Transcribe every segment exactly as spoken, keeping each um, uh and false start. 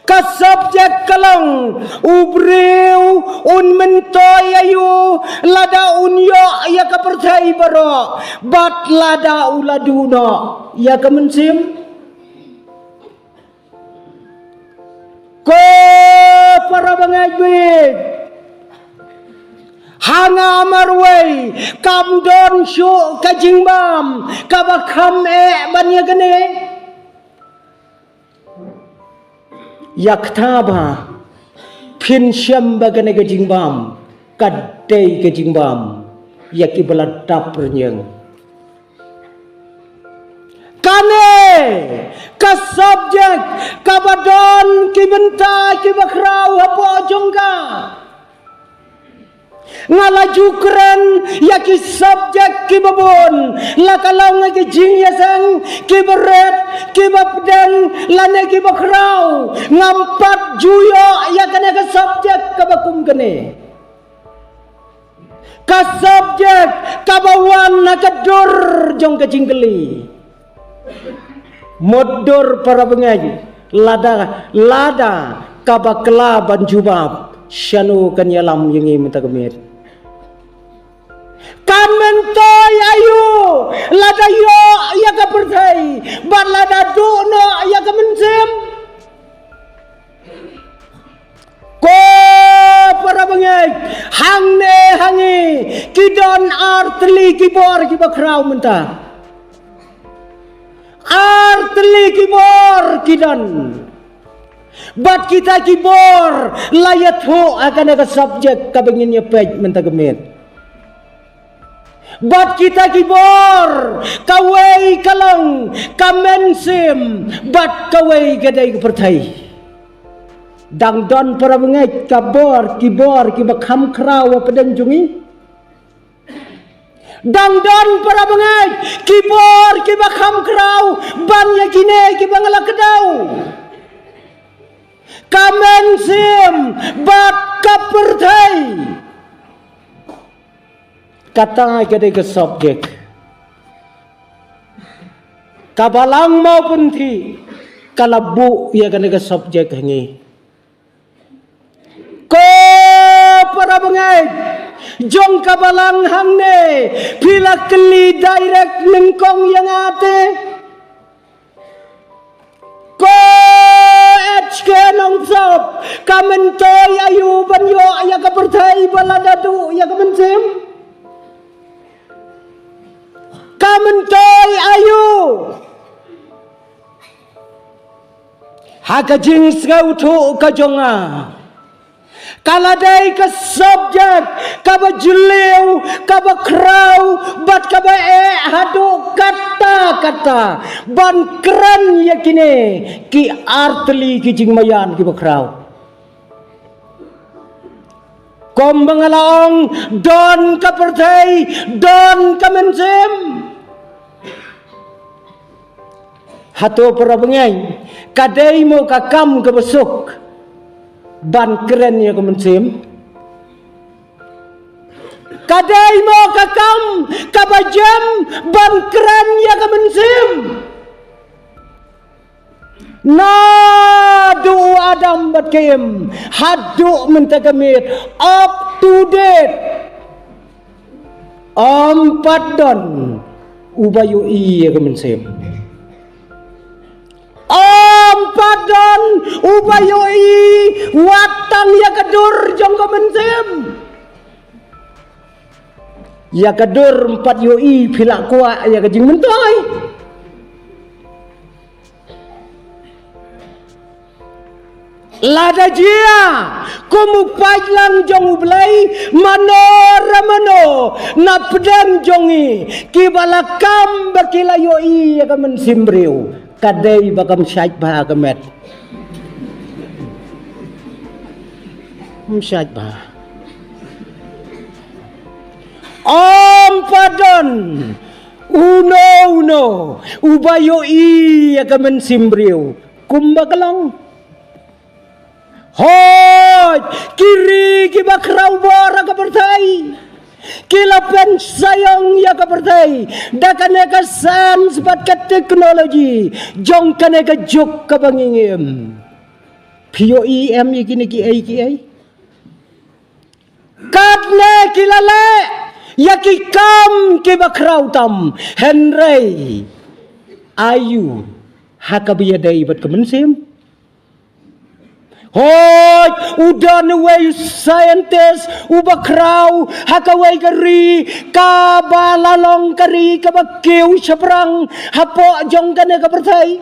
Ka subject ka long, u briew un myntoi aïu lada un ïoh ïa ka pyrthei baroh, bad lada u la duh noh ïa ka mynsiem. Ko para bangeit bad ha nga marwei kam don shuh ka jingbam kaba kham eh ban ïa kane. Ïa kata ba phin shem ba kane ka jingbam ka dei ka jingbam ïa kiba la dap rynïeng. Kane ka subject kaba don ki bynta kiba khraw hapoh jong ka. Nga la ju kren ïa ki subject kiba bun, la ka long ïa ki jingïaseng kiba rit, kiba pdeng lane kiba khraw. Ngam pat ju ïoh ïa kane ka subject kaba kum kane. Ka subject kaba wan na ka dur jong ka jingkylli. Mutdur para bangeit, lada, lada kaba kla ban jubab, shano kan ïalam ïa ngi mynta ka miet? Kan myntoi aïu lada ïoh ïa ka pyrthei bad lada duh noh ïa ka mynsiem? Ko para bangeit, hangne ha ngi ki don ar tylli ki bor kiba khraw mynta. Ar tylli ki bor ki don. Bad kita ki bor la ïathuh ha kane ka subject kaba ngin ïa peit mynta ka miet. Bad kita ki bor, kawei ka long ka mynsiem, bad kawei ka dei ka pyrthei. Dang don para bangeit ka bor, ki bor kiba kham khraw hapdeng jong ngi? Dang don para bangeit ki bor kiba kham khraw ban ïa kine kiba nga la kdew? Ka mynsiem bad ka pyrthei. Kata ka dei ka subject. Ka Balang Mawpynthih ka la buh ïa kane ka subject ha ngi. Ko para bangeit jong ka Balang hangne, phi la kylli direct nyngkong ïa nga te. Ko H K Nongsob, ka myntoi aïu ban ïoh ïa ka pyrthei ba lada duh ïa ka mynsiem? Ka myntoi aïu? Ha ka jingsngewthuh ka jong nga, ka la dei ka subject kaba jylliew, kaba khraw, bad kaba eh haduh katta katta ban kren ïa kine ki ar tylli ki jingmaïan kiba khraw. Kumba nga la ong, don ka pyrthei, don ka mynsiem. Hato para bangeit, ka dei mo ka kam kaba suk ban kren ïa ka mynsiem? Ka dei mo ka kam kaba jem ban kren ïa ka mynsiem? Naduh u Adam bad ka Im haduh mynta ka miet, up to date, ym pat don uba ïohi ïa ka mynsiem. Ym pat don uba ïohi wat tang ïa ka dur jong ka mynsiem. Ïa ka dur ym pat ïohi, phi la kwah ïa ka jingmyntoi. Lada jia kum u paidlang jong U Blei, mano re mano na pdeng jong ngi kiba la kam ba ki la ïohi ïa ka mynsiem briew, ka dei ba kam shait bha ka met. Kam shait bha. Ym pat don uno uno uba ïohi ïa ka mynsiem briew kumba ka long. Hooid, ki ri kiba khraw bor ha ka pyrthei ki la pynshai ïa ka pyrthei da kane ka science bad ka technology jong kane ka juk kaba ngi im. Phi ïohi em ïa kine kiei kiei? Katne ki la leh ïa ki kam kiba khraw tam, hynrei aiu ha kaba ïadei bad ka mynsiem? Hooid, u don uwei u scientist uba khraw ha kawei ka ri kaba la long ka ri kaba kiew shaphrang hapoh jong kane ka pyrthei.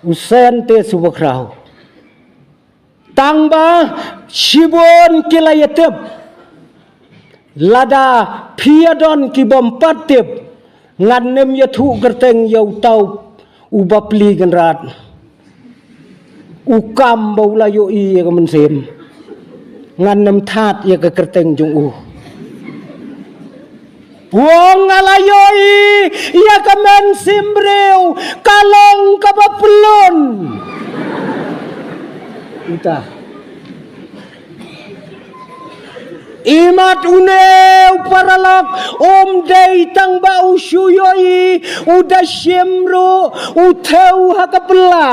U scientist uba khraw. Tang ba shibun ki la ïatip. Lada phi ïadon ki bym pat tip, ngan nym ïathuh kyrteng ïa uta u bapli kynrad. U kam ba u la ïohi ïa ka mynsiem, ngan nym thad ïa ka kyrteng jong u. U ong, nga la ïohi ïa ka mynsiem briew ka long kaba pyllun. Uta. Imat une u paralok um dei tang ba u shu ïohi, u da shim ruh, u thew ha ka pla.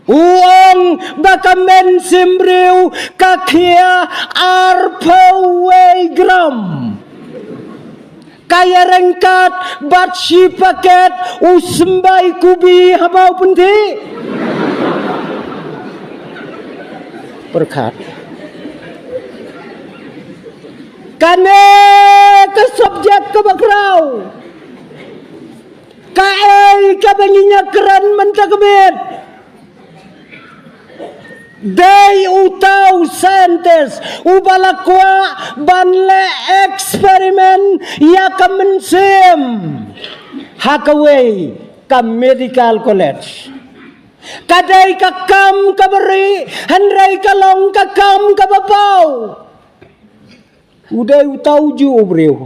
U ong ba ka mynsiem briew ka khia arphew wei gram. Ka ïa ryngkat bad shi paket u symbai kubi ha bau pynthih. Pyrkhat. Kane ka subject kaba khraw. Kaei kaba ngi ïa kren mynta ka miet? Dei uta u scientist uba la kwah ban leh experiment ïa ka mynsiem ha kawei ka medical college. Ka dei ka kam kaba rieh, hynrei ka long ka kam kaba paw. U dei uta u juh u briew.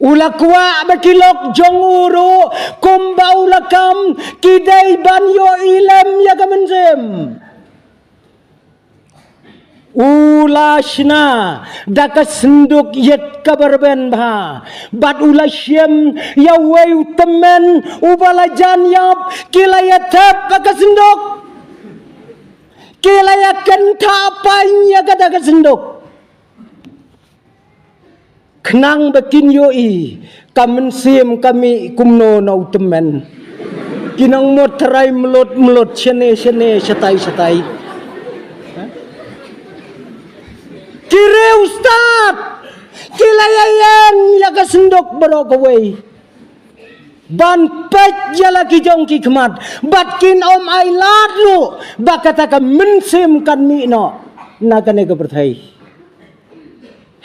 U la kwah ba ki lok jong u ruh kumba u la kam ki dei ban ïohi lem ïa ka mynsiem. U la shna da ka synduk ïit kaba rben bha bad u la shim ïa uwei u tymmen uba la jan ïap, ki la ïa thep ha ka synduk. Ki la ïa kynthah pain ïa kata ka synduk. Khnang ba kin ïohi ka mynsiem ka mih kumno na u tymmen. Ki nang mut tharai mlut mlut, shane shane, shatai shatai. Ki riewstad, ki la ïa ïeng ïa ka synduk baroh kawei ban peit ïa la ki jong ki khmat, bad kin ym ailad ruh ba kata ka mynsiem kan mih noh na kane ka pyrthei.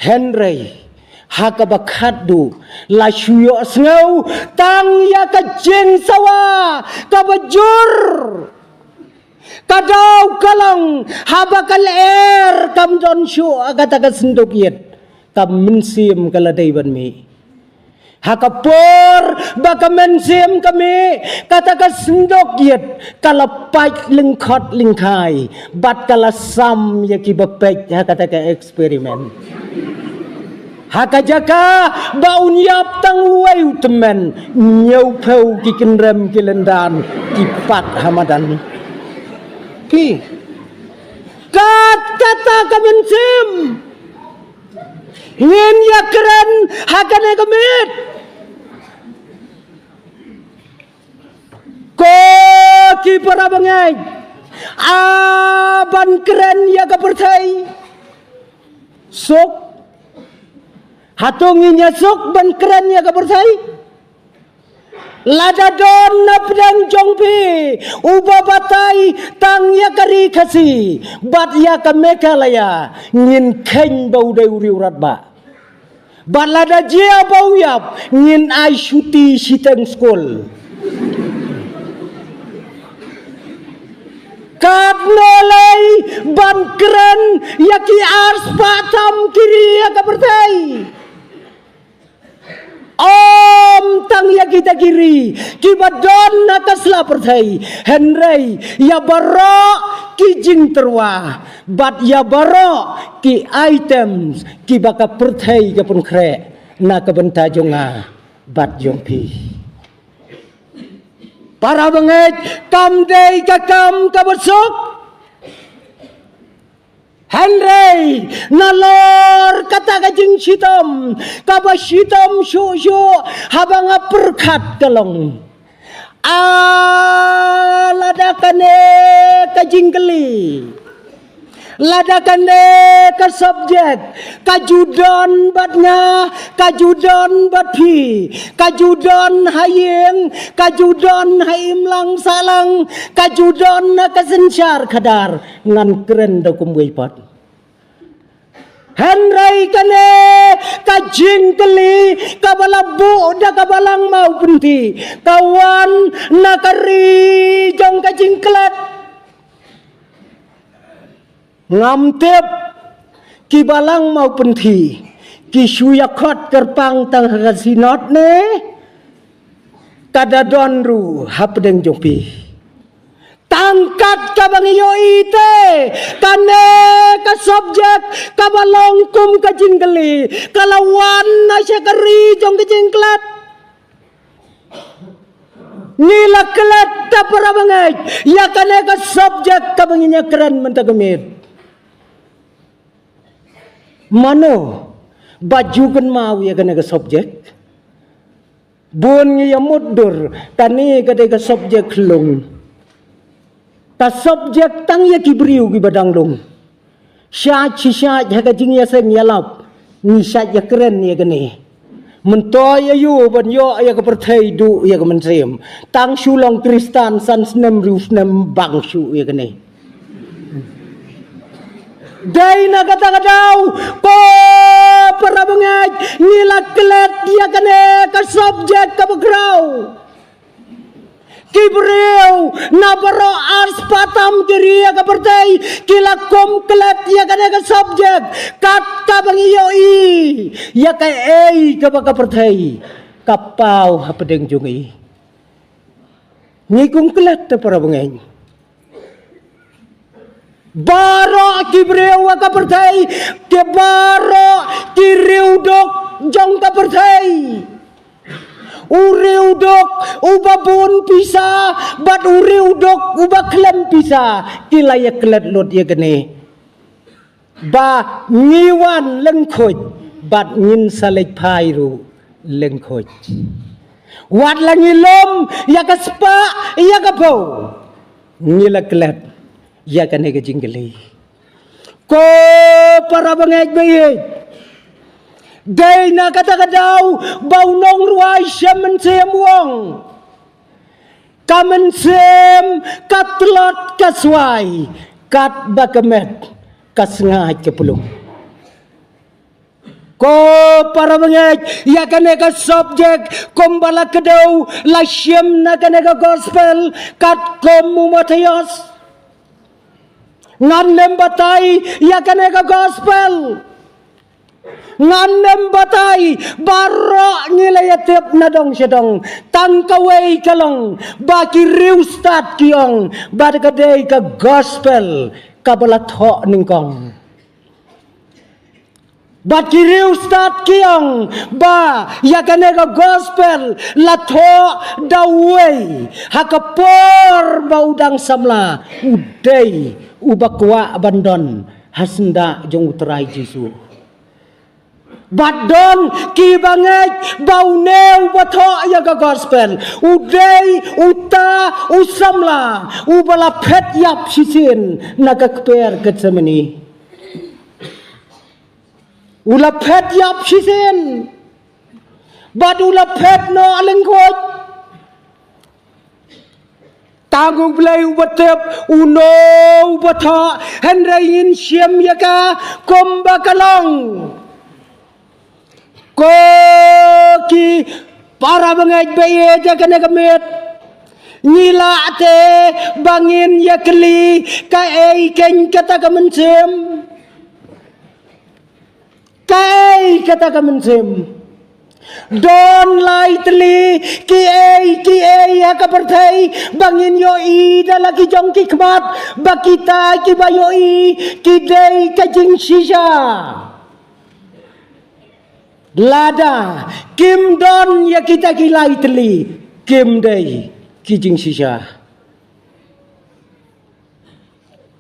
Hynrei ha kaba khatduh la shu ïohsngew tang ïa ka jingsawa kaba jur. Ka daw ka long haba ka lyer kam don shuh ha kata ka synduk ïit, ka mynsiem ka la dei ban mih. Ha ka por ba ka mynsiem ka mih, kata ka synduk ïit ka la pait lyngkhot lyngkhai bad ka la sam ïa kiba peit ha kata ka experiment. Ha ka jaka ba un ïap tang uwei u tymmen, hynñiewphew ki kynrem ki lyndan ki pat ha madan. Ki kat kata ka mynsiem ngin ïa kren ha kane ka miet. Ko ki para bangeit, a ban kren ïa ka pyrthei suk. Hato ngin ïa suk ban kren ïa ka pyrthei? Lada don na pdeng jong phi uba batai tang ïa ka ri Khasi bad ïa ka Meghalaya, ngin kheiñ ba u dei u riewratbah. Bad lada jia ba u ïap, ngin ai shuti shiteng skul. Katno lei ban kren ïa ki arspah tam ki ri ha ka pyrthei. Ym tang ïa kita ki ri kiba don ha ka sla pyrthei, hynrei ïa baroh ki jingtyrwa bad ïa baroh ki items kiba ka pyrthei ka pynkhreh na ka bynta jong nga. bad jong phi. Para bangeit, kam dei ka kam kaba suk. Hynrei nalor kata ka jingshitom kaba shitom shuh shuh haba nga pyrkhat ka long, a, lada kane ka jingkylli, lada kane ka subject ka ju don bad nga, ka ju don bad phi, ka ju don ha ïing, ka ju don ha imlang sahlang, ka ju don ha ka synshar khadar, ngan kren da kumwei pat. Hynrei kane ka jingkylli kaba la buh da ka Balang Mawpynthi ka wan na ka ri jong ka jingklet. Ngam tip ki Balang Mawpynthi ki shu ïa khot kyrpang tang ha ka synod ne ka da don ruh hapdeng jong phi. Tang kat kaba ngi ïohi te, kane ka subject kaba long kum ka jingkylli ka la wan na sha ka ri jong ka jingklet. Ngi la klet, da para bangeit, ïa kane ka subject kaba ngin ïa kren mynta ka miet. Mano ba ju kynmaw ïa kane ka subject? Bun ngi ïa mutdur, kane ka dei ka subject khlung. Ka subject tang ïa ki briew kiba dang lung. Shait shi shait ha ka jingïaseng ïalap, ngi shait ïa kren ïa kane. Myntoi aïu ban ïoh ïa ka pyrthei duh ïa ka mynsiem. Tang shu long Khristan san snem hynriew snem bang shuh ïa kane. Dei na kata ka daw, ko para bangeit, ngi la klet ïa kane ka subject kaba khraw. Ki briew na baroh arspah tam ki ri ha ka pyrthei ki la kum klet ïa kane ka subject, kat kaba ngi ïohi ïa kaei kaba ka pyrthei ka paw hapdeng jong ngi. Ngi kum klet, da para bangeit. Baroh ki briew ha ka pyrthei, ki baroh ki riewduk jong ka pyrthei. U riewduk uba bun pisa bad u riewduk uba khlem pisa, ki la ïa klet lut ïa kane. Ba ngi wan lyngkhuid bad ngin sa leit phai ruh lyngkhuid. Wat la ngi lum ïa ka spah ïa ka phew, ngi la klet ïa kane ka jingkylli. Ko para bangeit ba ïeit, dei na kata ka daw ba u nongrwai Shem Mynsiem u ong, ka mynsiem ka tlot ka swai, katba ka met ka sngaid ka plung. Ko para bangeit, ïa kane ka subject kumba la kdew, la shim na kane ka gospel katkum u Mathaios. Ngan nym batai ïa kane ka gospel. Ngan nym batai, baroh ngi la ïa tip na dong sha dong. Tang kawei ka long ba ki riewstad ki ong ba ka dei ka gospel kaba la thoh nyngkong. Bad ki riewstad ki ong ba ïa kane ka gospel la thoh da uwei ha ka por ba u dang samla, u dei uba kwah ban don ha syndah jong u Trai Jisu. Bad don ki bangeit ba une uba thoh ïa ka gospel u dei uta u samla uba la phet ïap shisien na ka kper Gethsemane. U la phet ïap shisien bad u la phet noh lyngkhuid. Tang U Blei uba tip uno uba thoh, hynrei ngin shim ïa ka kumba ka long. Ko ki para bangeit ba ïeit, ha kane ka miet ngi lah te ba ngin ïa kylli kaei keiñ kata ka mynsiem. Kaei kata ka mynsiem? Don lai tylli kiei kiei ha ka pyrthei ba ngin ïohi da la ki jong ki khmat ba kita kiba ïohi ki dei ka jingshisha. Lada kim don ïa kita ki lai tylli, kim dei ki jingshisha.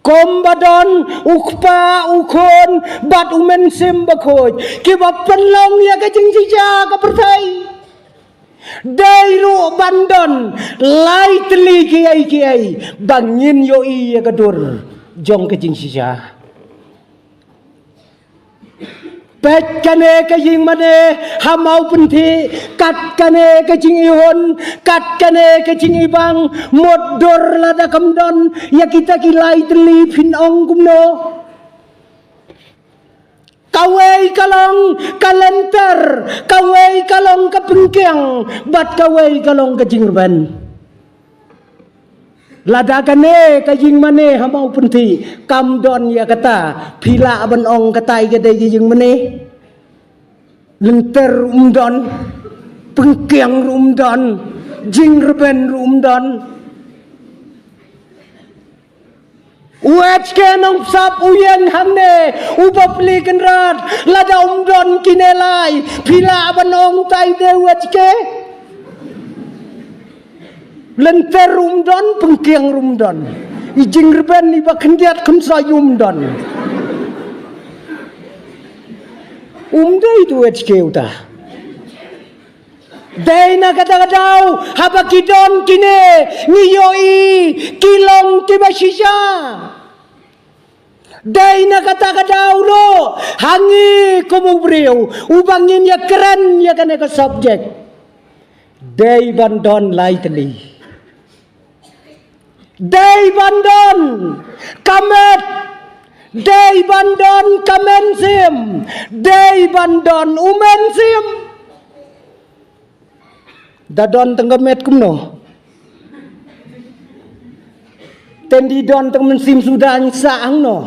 Kum ba don u Kpa, u Khun bad u Mynsiem Bakhuid kiba pynlong ïa ka jingshisha ka pyrthei, dei ruh ban don lai tylli kiei kiei ba ngin ïohi ïa ka dur jong ka jingshisha. Peit kane ka jingmane ha Mawpynthih, kat kane ka jingihun, kat kane ka jingibang, mutdur lada kam don ïa kita ki lai tylli phin ong kumno. Kawei ka long ka lynter, kawei ka long ka pynkiang, bad kawei ka long ka jingrben. Lada kane ka jingmane ha Mawpynthih kam don ïa kata, phi lah ban ong katai ka dei ka jingmane? Lynter ruh um don, pynkiang ruh um don, jingrben ruh um don. U H K Nongbsap u ïeng hangne, u bapli kynrad, lada um don kine lai, phi lah ban ong tai de u H K? Lynter ruh um don, pynkiang ruh um don. I jingrben iba khyndiat khynsoit um don. Um dei tu H K uta. Dei na kata ka daw, haba ki don kine, ngi ïohi ki long kiba shisha. Dei na kata ka daw ruh, ha ngi kum u briew uba ngin ïakren ïa kane ka subject, dei ban don lai tylli. Dei ban don ka met, dei ban don ka mynsiem, dei ban don u mynsiem. Da don tang ka met kumno? Tang da don tang mynsiem suda ngi sah hangno?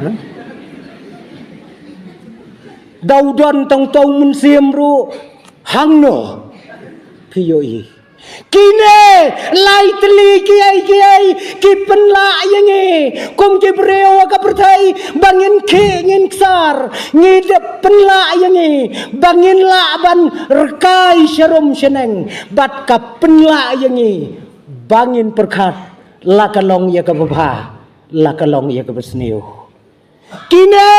Hah? Da u don tang uta u mynsiem ruh hangno? Phi ïohi. Kine lai tylli kiei kiei ki pynlah ïa ngi kum ki briew ha ka pyrthei ba ngin khih ngin ksar, ngi dep pynlah ïa ngi ba ngin lah ban rkai sharum shaneng, bad ka pynlah ïa ngi ba ngin pyrkhat la ka long ïa kaba bha, la ka long ïa kaba sniew. Kine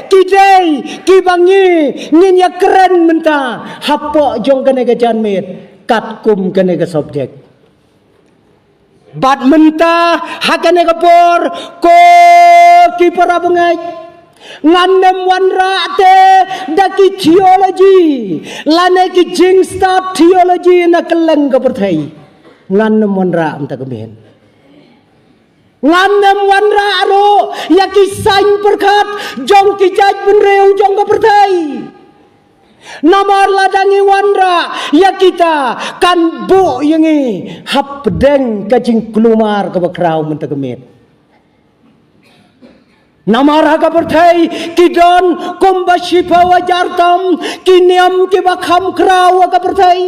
ki dei kiba ngi ngin ïakren mynta hapoh jong kane ka janmiet katkum kane ka subject. Bad mynta ha kane ka por, ko ki para bangeit, ngan nym wanrah te da ki theology lane ki jingstad theology na kylleng ka pyrthei. Ngan nym wanrah mynta ka miet. Ngan nym wanrah ruh ïa ki saiñ pyrkhat jong ki jaitbynriew jong ka pyrthei. Namar lada ngi wanrah ïa kita, kan buh ïa ngi hapdeng ka jingkulmar kaba khraw mynta ka miet. Namar ha ka pyrthei ki don kumba shiphew hajar tam ki niam kiba kham khraw ha ka pyrthei.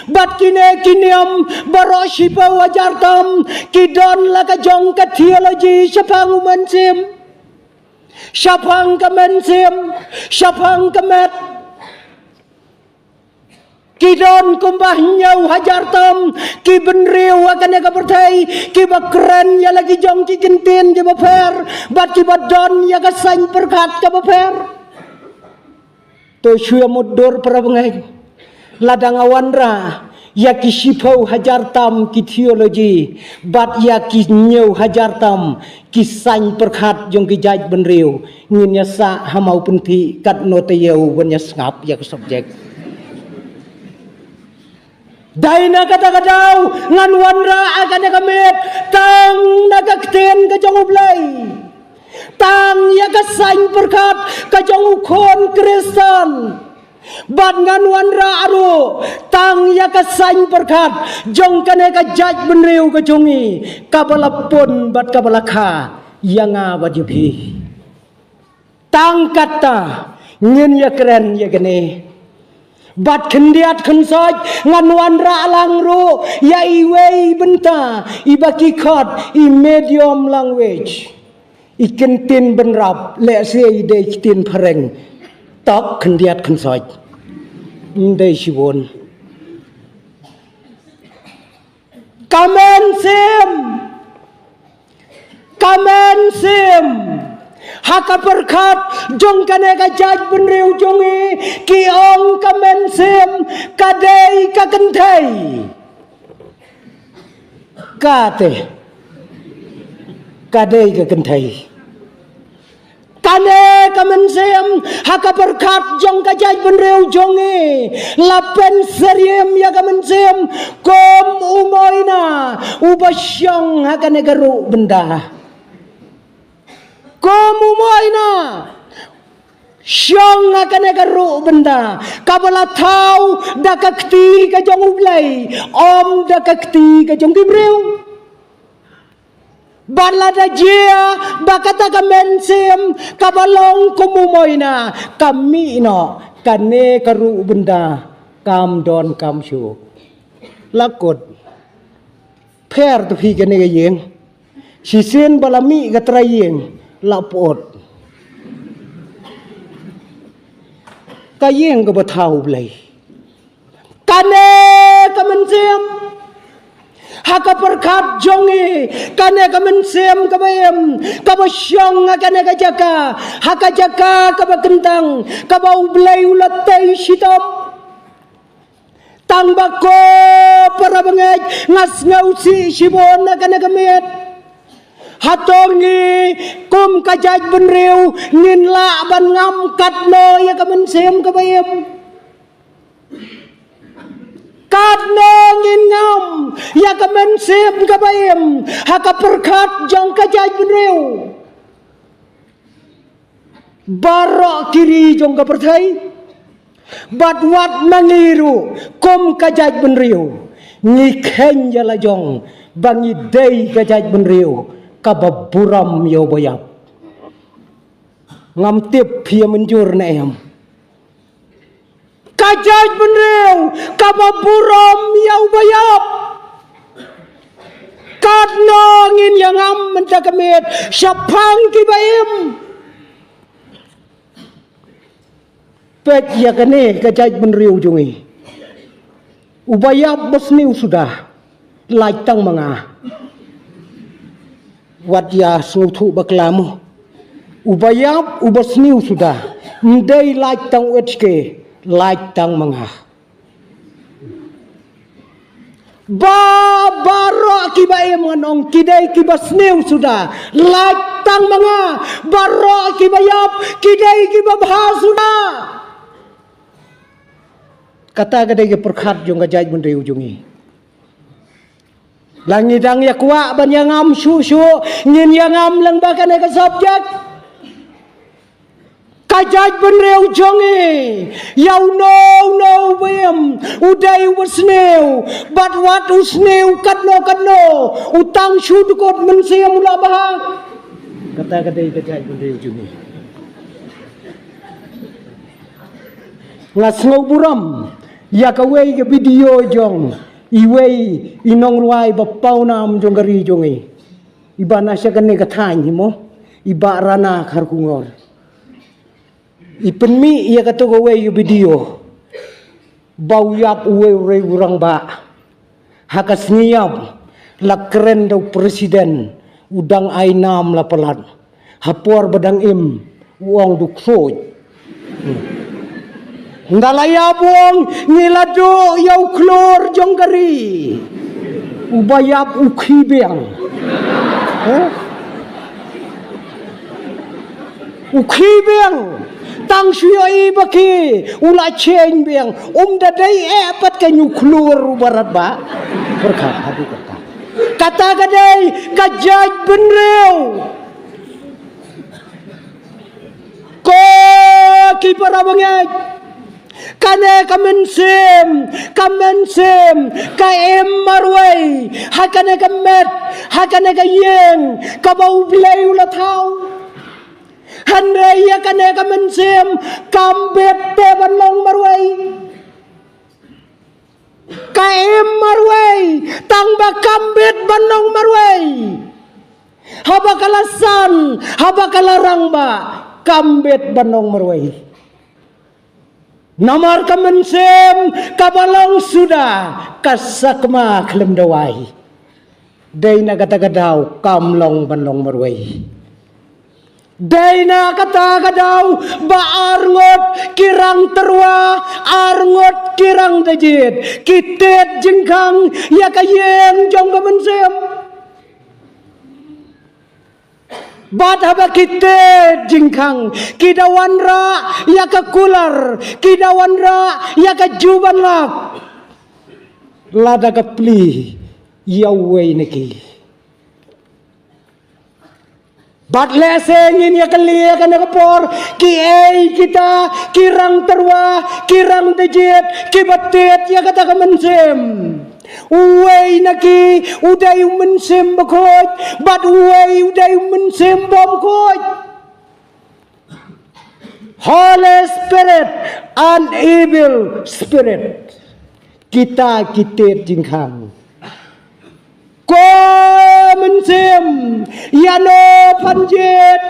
Bad kine ki niam baroh shiphew hajar tam ki don la ka jong ka theology shaphang u mynsiem, shaphang ka mynsiem, shaphang ka met. Ki don kumba hynñiew hajar tam ki bynriew ha kane ka pyrthei kiba kren ïa la ki jong ki kyntien kiba pher bad kiba don ïa ka saiñ pyrkhat kaba pher. To shu ïa mutdur para bangeit. Lada nga wanrah ïa ki shiphew hajar tam ki theology bad ïa ki hynñiew hajar tam ki saiñ pyrkhat jong ki jaitbynriew, ngin ïa sah ha Mawpynthih katno taïew ban ïa sngap ïa ka subject. Dei na kata ka daw ngan wanrah ha kane ka miet tang na ka ktien ka jong U Blei, tang ïa ka saiñ pyrkhat ka jong u khun Khristan. Bad ngan wanrah ruh tang ïa ka saiñ pyrkhat jong kane ka jaitbynriew ka jong ngi, kaba la pun bad kaba la kha ïa nga bad ïa phi. Tang kata ngin ïakren ïa kane. Bad khyndiat khynsoit ngan wanrah lang ruh ïa iwei i bynta iba ki khot i medium language. I kyntien bynrap, lehse i dei i kyntien phareng. Tok khyndiat khynsoit. Ndei shibun. Ka mynsiem. Ka mynsiem. Ha ka pyrkhat jong kane ka jaitbynriew jong ngi, ki ong ka mynsiem ka dei ka kynthei. Kate. Ka dei ka kynthei. Kane ka mynsiem, ha ka pyrkhat jong ka jaitbynriew jong ngi, la pynsyriem ïa ka mynsiem kum u moina uba shong ha kane ka ruh bynda. Kum u moina shong ha kane ka ruh bynda, kaba la thaw da ka kti ka jong U Blei, ym da ka kti ka jong ki briew. Bad lada jia ba kata ka mynsiem kaba long kum u moina ka mih noh, kane ka ruh bynda kam don kam shuh. La kut. Pher tu phi kane ka ïing. Shisien ba la mih ka trai ïing, la put. Ka ïing kaba thaw U Blei. Kane ka mynsiem. Ha ka pyrkhat jong ngi, kane ka mynsiem kaba im, kaba shong ha kane ka jaka, ha ka jaka kaba kyntang, kaba U Blei u la tei shitom. Tang ba ko para bangeit nga sngewsih shibun na kane ka miet. Hato ngi kum ka jaitbynriew ngin lah ban ngam katno ïa ka mynsiem kaba im. Katno ngin ngam ïa ka mynsiem kaba im ha ka pyrkhat jong ka jaitbynriew. Baroh ki ri jong ka pyrthei. Bad wat ma ngi ruh kum ka jaitbynriew ngi kheiñ ïa la jong ba ngi dei ka jaitbynriew kaba burom ïa uba ïap. Ngam tip phi ïa mynjur ne em. Ka jaitbynriew kaba burom ïa uba ïap. Katno ngin ïa ngam mynta ka miet shaphang kiba im. Peit ïa kane ka jaitbynriew jong ngi. Uba ïap ba sniew suda. Lait tang ma nga. Wat ïa sngewthuh bakla mo. Uba ïap, uba sniew suda. Ym dei lait tang u H K, lait tang ma nga. Ba, baroh kiba im ngan ong, ki dei kiba sniew suda. Lait tang ma nga, baroh kiba ïap, ki dei kiba bha suda. Kata ka dei ka pyrkhat jong ka jaitbynriew jong ngi. La ngi dang ïa kwah ban ïa ngam shuh shuh, ngin ïa ngam lang ba kane ka subject. Ka jaitbynriew jong ngi, ïa uno uno uba im, u dei uba sniew, bad wat u sniew katno katno, u tang shu dkut mynsiem u la bha. Kata ka dei ka jaitbynriew jong ngi. Nga sngew burom ïa kawei ka video jong iwei i nongrwai ba pawnam jong ka ri jong i. Iba na sha kane ka thaiñ hi mo, iba Rana Kharkongor. I pynmih ïa kato kawei ka video ba u ïap uwei u rei u rangbah. Ha ka sngi ïap la kren da u president, u dang ai nam la palat. Ha por ba dang im u ong du ksuid. Nda la ïap u ong ngi la duh ïa u khlur jong ka ri. Uba ïap u khie biang. Heh? U khie biang. Tang shu ïohi ba khie u la change biang. Um da dei eh pat ka ñu khlur u barat ba. Pyrkhat haduh kata. Kata ka dei ka jaitbynriew. Ko ki para bangeit. Kane ka mynsiem, ka mynsiem, ka im marwei, ha kane ka met, ha kane ka ïing, kaba U Blei u la thaw. Hynrei ïa kane ka mynsiem, kam bit te ban long marwei. Ka im marwei, tang ba kam bit ban long marwei. Haba ka la san, haba ka la rangbah, kam bit ban long marwei. Namar ka mynsiem kaba long suda ka sakma khlem dawai. Dei na kata ka daw kam long ban long marwei. Dei na kata ka daw ba arngut ki rang tyrwa, arngut ki rang da jied, ki tied jingkhang ïa ka ïing jong ka mynsiem. Bad haba ki tied jingkhang, ki da wanrah ïa ka kular, ki da wanrah ïa ka jubanlak. Lada ka plie ïa uwei na ki. Bad lehse ngin ïa kylli ïa kane ka por, kiei kita ki rang tyrwa, ki rang da jied, kiba tied ïa kata ka mynsiem. Uwei na ki u dei u mynsiem bakhuid, bad uwei u dei u mynsiem bymkhuid. Holy Spirit and evil spirit. Kita ki tied jingkhang. Ko mynsiem, ïano phan jied?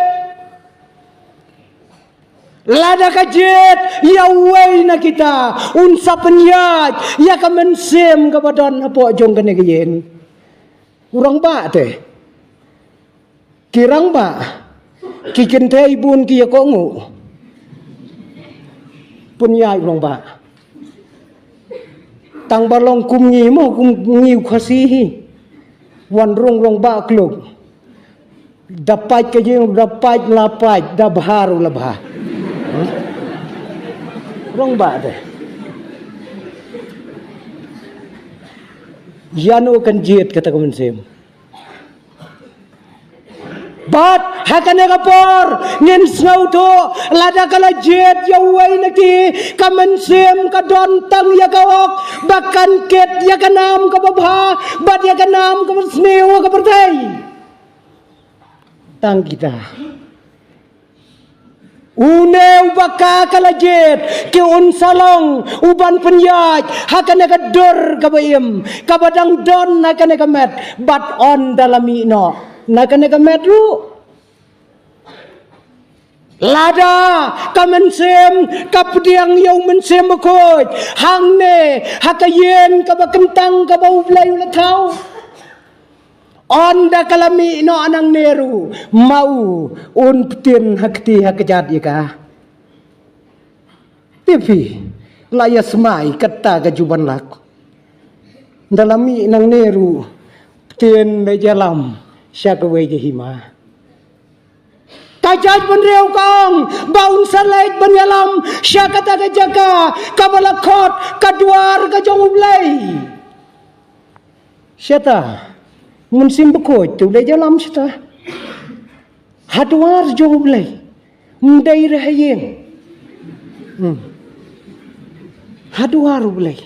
Lada ka jied ïa uwei na kita, un sa pynïaid ïa ka mynsiem kaba don hapoh jong kane ka ïing. U rangbah te. Ki rangbah, ki kynthei bun ki ïa kohnguh. Pynïaid u rangbah. Tang ba long kum ngi mo, kum ngi u Khasi hi. Wan rung rangbah kluk. Da pait ka jing, da pait la pait, da bha ruh la bha. Rangbah te. Ïano kan jied kata ka mynsiem. Bad ha kane ka por ngin sngewthuh, lada ka la jied ïa uwei na ki, ka mynsiem ka don tang ïa ka hok ba kan kit ïa ka nam kaba bha bad ïa ka nam kaba sniew ha ka pyrthei. Tang kita. Une uba ka ka la jied, ki un sa long uban pynïaid ha kane ka dur kaba im, kaba dang don ha kane ka met, bad yn da la mih noh na kane ka met ruh. Lada ka mynsiem ka pdiang ïa u mynsiem bakhuid hangne ha ka ïing kaba kyntang kaba U Blei u la thaw. Ynda ka la mih noh nangne ruh, ma u un ptien ha kti ha kjat ïa ka. Te phi la ïa smai kata ka jubanlak. Ynda la mih nangne ruh, ptien leit ïalam sha kawei ka hima. Ka jaitbynriew ka ong ba un sa leit ban ïalam sha kata ka jaka kaba la khot ka duar ka jong U Blei. Shata, mynsiem bakhuid te u leit ïalam shata. Ha duar jong U Blei. Ym dei re ha ïing. Hmm. Ha duar U Blei.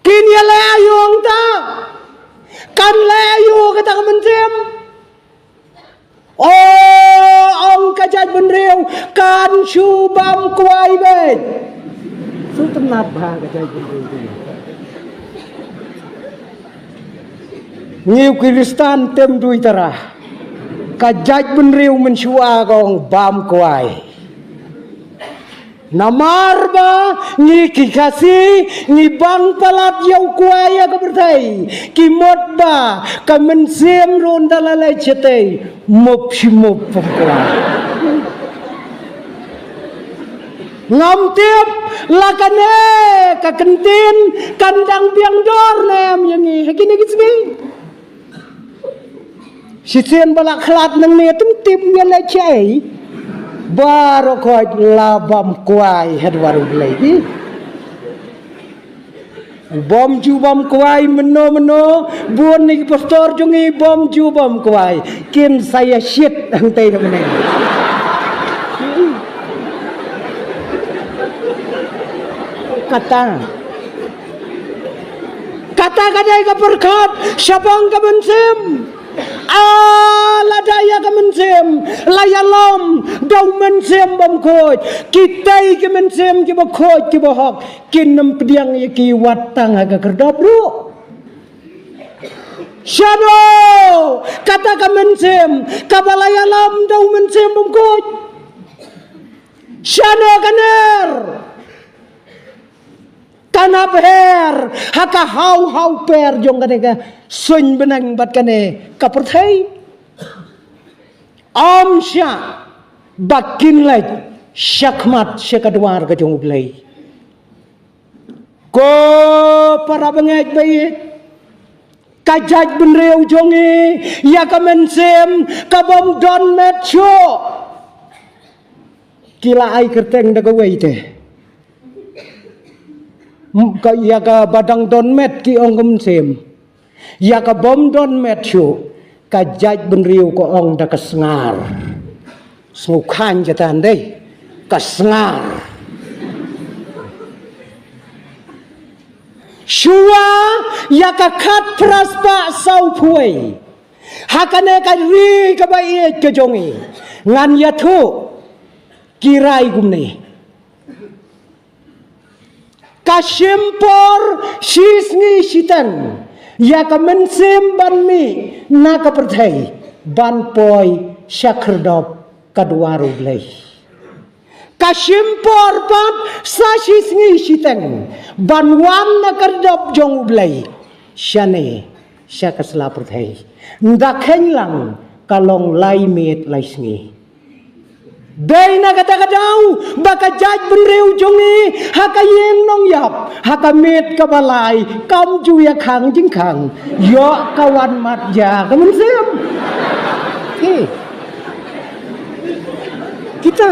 Kin ïaleh aïu hangta? Kan leh aïu kata ka mynsiem? O, ong ka jaitbynriew, kan shu bam kwai beit. Shu tynnat bha ka jaitbynriew. Ngi u Khristan tem dui tara. Ka jaitbynriew mynshuwa ka ong bam kwai. Namar ba ngi ki Khasi ngi bang palat ïa u kwai ha ka pyrthei. Ki mut ba ka mynsiem ruh ynda la leit shatei, mup shi mup bam kwai. Ngam tip la kane ka kyntien kan dang biang dor ne em ïa ngi ha kine ki sngi. Shisien ba la khlad nangne, tip ïa leh shaei. Baroh khoit la bam kwai ha duar U Blei. Bam ju bam kwai mynno mynno, bun na ki pastor jong ngi bam ju bam kwai. Kin sa ïa shit hangtei na mynne. Kata. Kata ka dei ka pyrkhat shaphang ka mynsiem. Ah, lada ïa ka mynsiem la ïalam da u mynsiem bymkhuid, kitei ki mynsiem kiba khuid kiba hok kin ym pdiang ïa ki wat tang ha ka khyrdop ruh. Shano kata ka mynsiem kaba la ïalam da u mynsiem bymkhuid? Shano ka ner? Ka nap her ha ka haw haw per jong kane ka suiñ bneng bad kane ka pyrthei. Ym shah ba kin leit shakhmat sha ka dwar ka jong U Blei. Ko para bangeit ba ïeit, ka jaitbynriew jong ngi, ïa ka mynsiem ka bym don met shuh. Ki la ai kyrteng da kawei te. M-, ka, ïa kaba dang don met ki ong ka mynsiem. Ïa ka bym don met shuh, ka jaitbynriew ka ong da ka sngar. Sngew khañ jatan dei, ka sngar. Shuwa ïa ka khatphra spah sawphew wei, ha kane ka ri kaba ïeit ka jong ngi, ngan ïathuh ki rai kumne. Ka shim por shisngi shiteng ïa ka mynsiem ban mih na ka pyrthei ban poi sha khyrdop ka dwar U Blei. Ka shim por pat sa shisngi shiteng ban wan na ka khyrdop jong U Blei shane sha ka sla pyrthei. Nda kheiñ lang ka long lai miet lai sngi. Dei na kata ka daw ba ka jaitbynriew jong ngi ha ka ïing nongïap, ha ka miet kaba lai, kam ju ïa khang jingkhang, ïoh ka wan mat ïa ka mynsiem. Ki, kita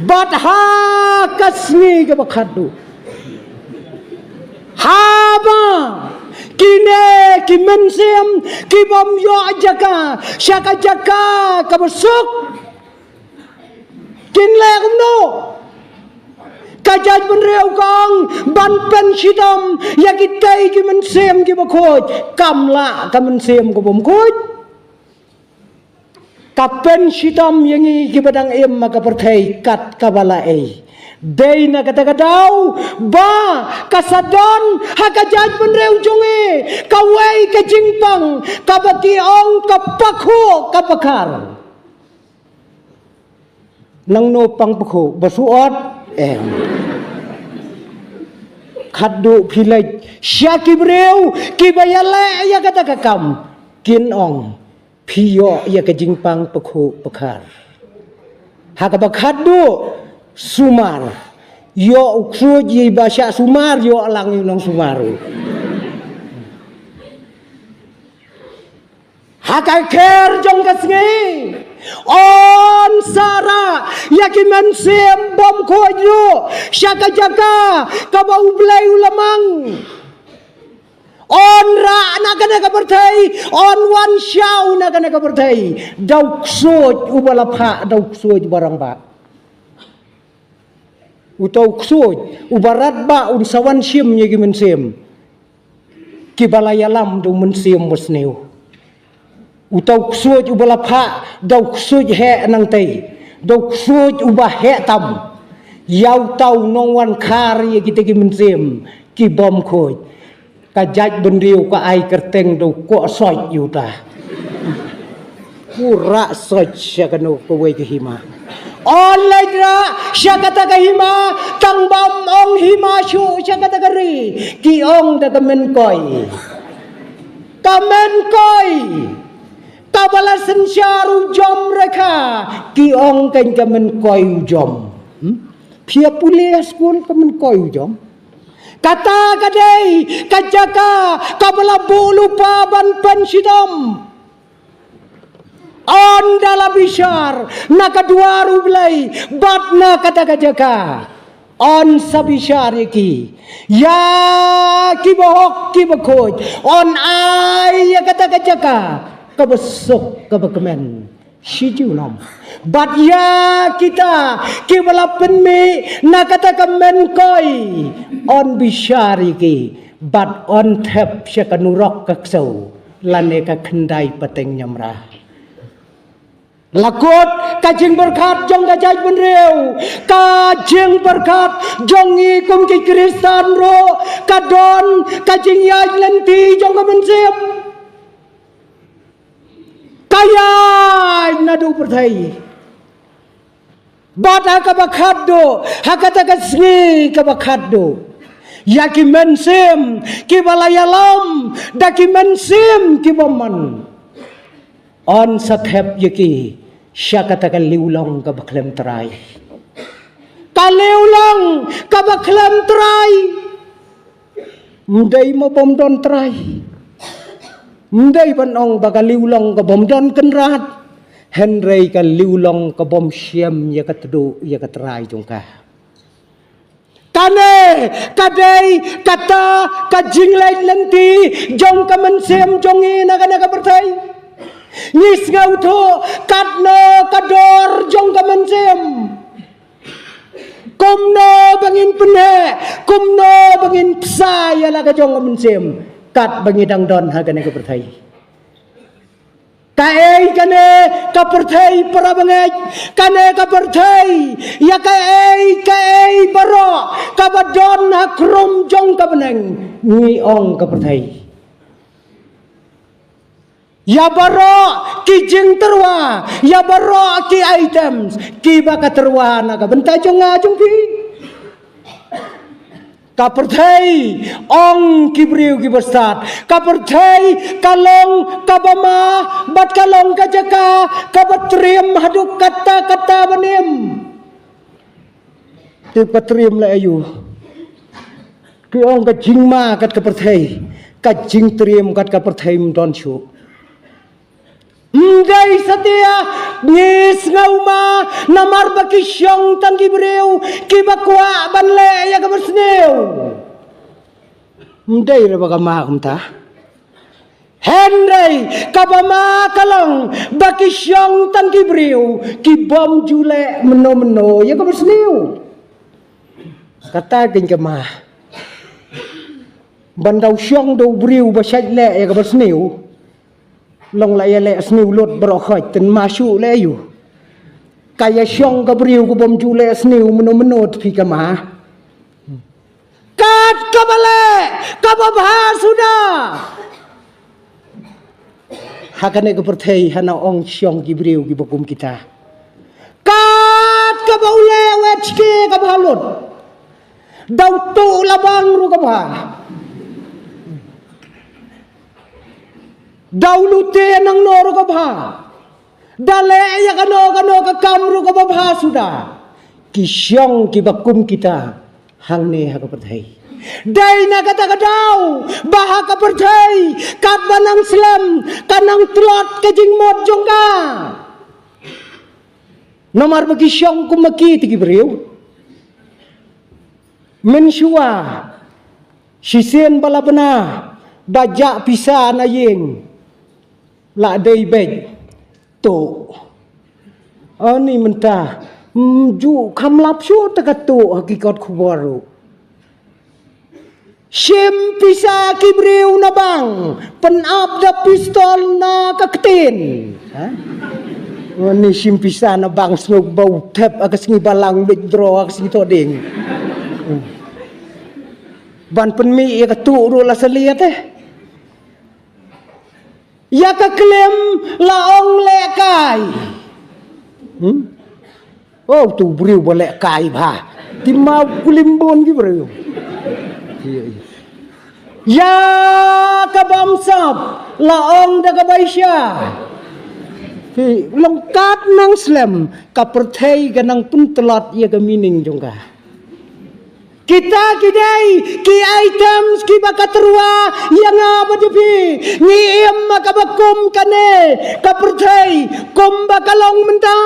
bad ha ka sngi kaba khatduh, haba kine ki mynsiem ki bym ïoh jaka sha ka jaka kaba suk, kin leh kumno? Ka jaitbynriew ka ong ban pynshitom ïa kitei ki mynsiem kiba khuid. Kam lah ka mynsiem ka bym khuid. Ka pynshitom ïa ngi kiba dang im ha ka pyrthei kat kaba la ei. Dei na kata ka daw ba ka sa don ha ka jaitbynriew jong ngi kawei ka jingpang kaba ki ong ka pakhuh ka pakhar. Nangno pang pakhuh, ba suot? Em. Khatduh phi leit sha ki briew kiba ïaleh ïa kata ka kam, kin ong phi ïoh ïa ka jingpang pakhuh pakhar. Ha kaba khatduh, sumar. Ïoh u ksuid ïa iba shah sumar, ïoh lang ïa u nongsumar. Ha ka kher jong ka sngi, yn sa rah ïa ki mynsiem bym khuid ruh sha ka jaka kaba U Blei u la mang. Yn rah na kane ka pyrthei, yn wan shaw na kane ka pyrthei da u ksuid uba la phah da u ksuid uba rangbah. Uta u ksuid uba rangbah un sa wan shim ïa ki mynsiem kiba la ïalam da u Mynsiem Basniew. Uta u ksuid uba la phah da u ksuid heh nangtei, da u ksuid uba heh tam, ïa uta u nongwan khar ïa kita ki mynsiem ki bym khuid. Ka jaitbynriew ka ai kyrteng da u Koh Soit ïa uta. U rah soit sha kano kawei ka hima. Yn leit rah sha kata ka hima, tang bym ong hima shuh sha kata ka ri, ki ong da ka mynkoi. Ka mynkoi kaba la synshar u Jom Rekha, ki ong kein ka mynkoi u Jom. Hmm? Phi ïa pule ha skul ka mynkoi u Jom. Kata ka dei ka jaka kaba la buh lypa ban pynshitom. Ynda la bishar na ka dwar U Blei bad na kata ka jaka, yn sa bishar ïa ki, ïa ki bahok ki bakhuid, yn ai ïa kata ka jaka kaba suk kaba kmen shi junom. Bad ïa kita kiba la pynmih na kata ka mynkoi, yn bishar ïa ki bad yn thep sha ka nurok ka ksew lane ka khyndai pateng ñiamra. La kut ka jingpyrkhat jong ka jaitbynriew, ka jingpyrkhat jong ngi kum ki Khristan ruh ka don ka jingïaid lynti jong ka mynsiem. Ka ïaid naduh pyrthei. Bad ha kaba khatduh, ha kata ka sngi kaba khatduh, ïa ki mynsiem kiba la ïalam da ki mynsiem ki bym man, yn sa thep ïa ki sha kata ka liwlong kaba khlem trai. Ka liwlong kaba khlem trai. Ym dei ma bym don trai. Ym dei ban ong ba ka liwlong ka bym don kynrad, hynrei ka liwlong ka bym shem ïa ka tduh ïa ka trai jong ka. Kane ka dei kata ka jingleit lynti jong ka mynsiem jong ngi na kane ka pyrthei. Ngi sngewthuh katno ka dor jong ka mynsiem. Kumno ba ngin pynheh, kumno ba ngin pynsa ïa la ka jong ka mynsiem, kat ba ngi dang don ha kane ka pyrthei. Kaei kane ka pyrthei para bangeit, kane ka pyrthei, ïa kaei kaei baroh kaba don ha khrum jong ka bneng, ngi ong ka pyrthei. Ïa baroh ki jingtyrwa, ïa baroh ki items kiba ka tyrwa na ka bynta jong nga jong phi. Ka pyrthei, ong ki briew kiba stad, ka pyrthei ka long kaba ma, bad ka long ka jaka kaba trim haduh katta katta ban im. Tip ka trim leh aïu? Ki ong ka jingma kat ka pyrthei, ka jingtrim kat ka pyrthei ym don shuh. Ym dei satia ngi sngewma namar ba ki shong tang ki briew kiba kwah ban leh ïa kaba sniew. Ym dei re ba ka ma kumta. Hynrei kaba ma ka long ba ki shong tang ki briew ki bym ju leh mynno mynno ïa kaba sniew. Kata keiñ ka ma. Ban da u shong da u briew ba shait leh ïa kaba sniew. Long la ïa leh sniew lut baroh khoit, tang ma shuh leh aïu? Ka ïa shong ka briew ka bym ju leh sniew mynno mynno te phi ka ma. Kat kaba leh kaba bha suda. Ha kane ka pyrthei hana ong shong ki briew kiba kum kita. Kat kaba u leh wet shke kaba ha lut. Da u tuh la bang ruh kaba ha. Da u lute nangno ruh kaba ha. Da leh ïa kano kano ka kam ruh kaba bha suda. Ki shong kiba kum kita hangne ha ka pyrthei. Dei na kata ka daw ba ha ka pyrthei katba nang slem ka nang tlot ka jingmut jong ka. Namar ba ki shong kum ma ki te ki briew. Mynshuwa shisien ba la bna ba jah pisa na ïing. La dei beit tuh. Ani mynta ym ju kham lap shuh te ka tuh ha ki kot khubor ruh. Shim pisa ki briew na bank, pynap da pistol na ka ktien. Ha? Ani shim pisa na bank sngewbha u thep ha ka sngi balang, withdraw ha ka sngi thohdieng. Ban pynmih ïa ka tuh ruh la saliat eh. Ïa ka klim la ong lehkai. Hmm? Oh, tu briew ba lehkai bha. Te ma u klim bun ki briew. Ïa ka bamsap la ong da ka baisha. Te long kat nang slem ka pyrthei ka nang pyntlot ïa ka meaning jong ka. Kita ki dei ki items kiba ka tyrwa ïa nga bad ïa phi. Ngi im ha kaba kum kane ka pyrthei kumba ka long mynta.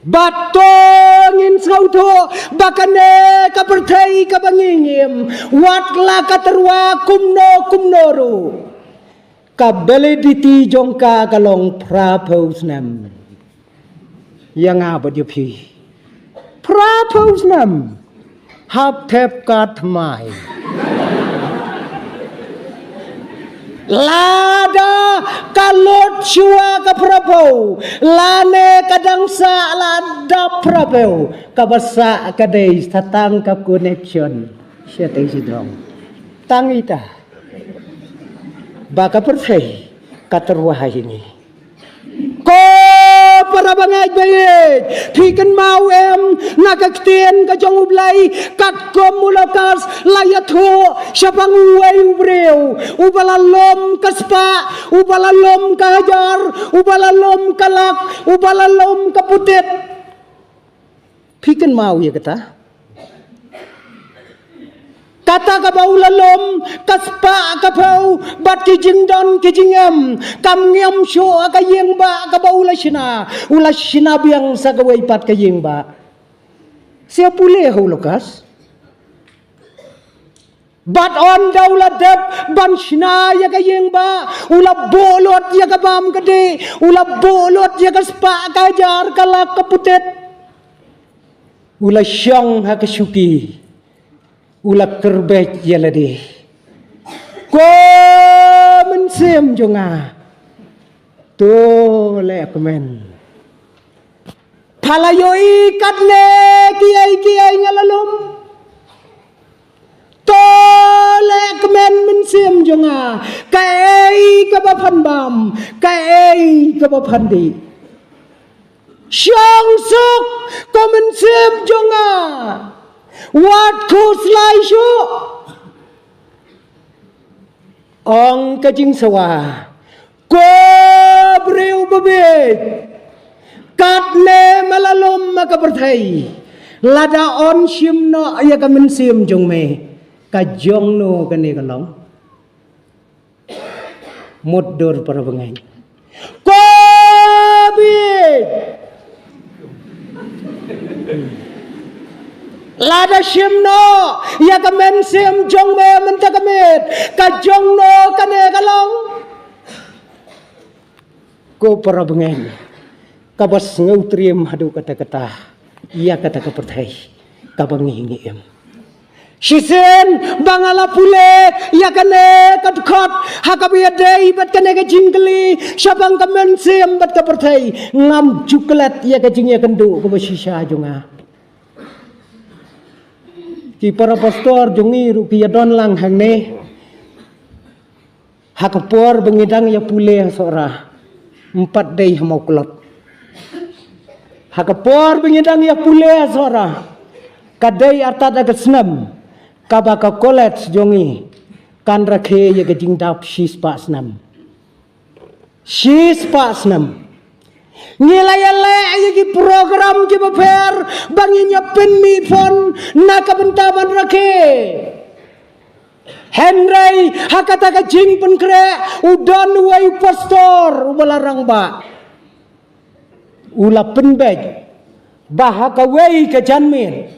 Bad to ngin sngewthuh ba kane ka pyrthei kaba ngi im, wat la ka tyrwa kumno kumno ruh, ka validity jong ka ka long phra phew snem. Ïa nga bad ïa phi. Phra phew snem. Hap thep ka thymmai. Lada ka lut shuwa ka phra phew, lane ka dang sah la dap phra phew, kaba sah ka dei sa tang ka connection. Sha tei shi dong. Tang ita. Ba ka pyrthei ka tyrwa ha ïa ngi. Ko Para bangeit baieit, phi kynmaw em na ka ktien ka jong U Blei, katkum u Lukas la ïathuh shaphang uwei u briew uba la lum ka spah, uba la lum ka hajar, uba la lum ka lak, uba la lum ka putit. Phi kynmaw ïa kata? Kata kaba u la lum ka spah ka phew bad ki jingdon ki jingem, kam ngim shuh ha ka ïing ba kaba u la shna, u la shna biang sa kawei pat ka ïing ba. Sia pule ha u Lukas. Bad ynda u la dep ban shna ïa ka ïing ba, u la buh lut ïa ka bam ka dih, u la buh lut ïa ka spah ka hajar ka lak ka putit. U la shong ha ka shuki. U la kyrbit ïa lade. Ko mynsiem jong nga, to leh kmen. Pha la ïohi katne kiei kiei nga la lum. To leh kmen mynsiem jong nga, kaei kaba phan bam, kaei kaba phan dih. Shong suk ko mynsiem jong nga, wat khuslai shuh. Ong ka jingsawa, ko briew babieit, katne me la lum ha ka pyrthei, lada yn shim noh ïa ka mynsiem jong me, ka jong no kane ka long? Mutdur para bangeit. Ko bieit, lada shim noh ïa ka mynsiem jong me mynta ka miet, ka jong no kane ka long? Ko para bangeit, kaba sngewtriem haduh katta katta ïa kata ka pyrthei kaba ngi ngi im. Shisien ba nga la pule ïa kane ka dkhot ha kaba ïadei bad kane ka jingkylli shaphang ka mynsiem bad ka pyrthei, ngam ju klet ïa ka jingïakynduh kaba shisha jong nga. Ki para pastor jong ngi ruh ki ïadon lang hangne. Ha ka por ba ngi dang ïa pule ha Sohra, ym pat dei ha Mawklot. Ha ka por ba ngi dang ïa pule ha Sohra, ka dei artat ha ka snem kaba ka college jong ngi kan rakhe ïa ka jingdap shispah snem. Shispah snem. Ngi la ïaleh ïa ki program kiba pher ba ngin ïa pynmih pon na ka bynta ban rakhe. Hynrei ha kata ka jingpynkhreh u don uwei u pastor uba la rangbah. U la pynbeit ba ha kawei ka janmiet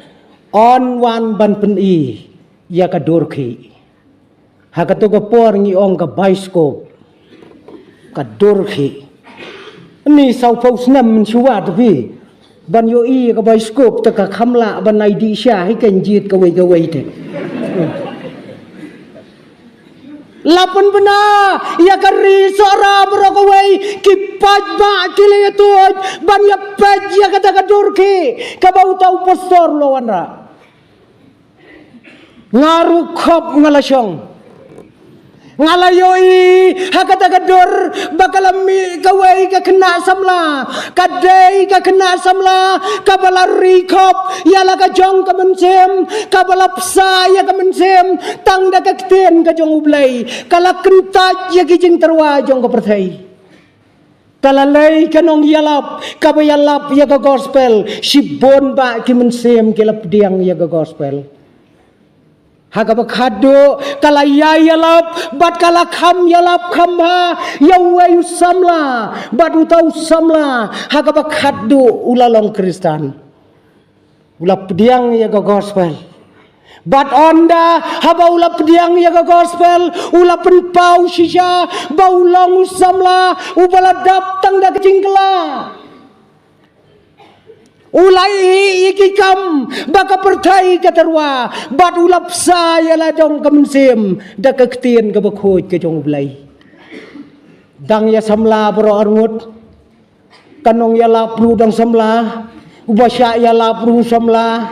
yn wan ban pyni ïa ka dur khih. Ha kato ka por ngi ong ka bioskop, ka dur khih. Ni sawphew snem mynshuwa te phi ban ïohi ka bioskop te ka kham lah ban ai dih sha hi kan jied kawei kawei te. La pynbna ïa ka ri Sohra baroh kawei, ki paidbah ki la ïatuid ban ïa peit ïa kata ka dur khih kaba uta u pastor u la wanrah. Nga ruh khop nga la shong. Nga la ïohi ha kata ka dur ba ka la mih kawei ka khynnah samla. Ka dei ka khynnah samla kaba la ri khop ïa la ka jong ka mynsiem, kaba la bsa ïa ka mynsiem tang da ka ktien ka jong U Blei. Ka la kyntait ïa ki jingtyrwa jong ka pyrthei. Ka la leh ka nongïalap kaba ïalap ïa ka gospel, shibun bah ki mynsiem ki la pdiang ïa ka gospel. Ha kaba khatduh ka la ïai ïalap bad ka la kham ïalap kham bha ïa uwei u samla, bad uta u samla ha kaba khatduh u la long Khristan. U la pdiang ïa ka gospel. Bad ynda haba u la pdiang ïa ka gospel, u la pynpaw shisha ba u long u samla uba la dap tang da ka jingkylla. U la ïeh ïa ki kam ba ka pyrthei ka tyrwa, bad u la bsa ïa la jong ka mynsiem da ka ktien kaba khuid ka jong U Blei. Dang ïa samla baroh arngut. Ka nongïalap ruh dang samla, uba shah ïalap ruh samla.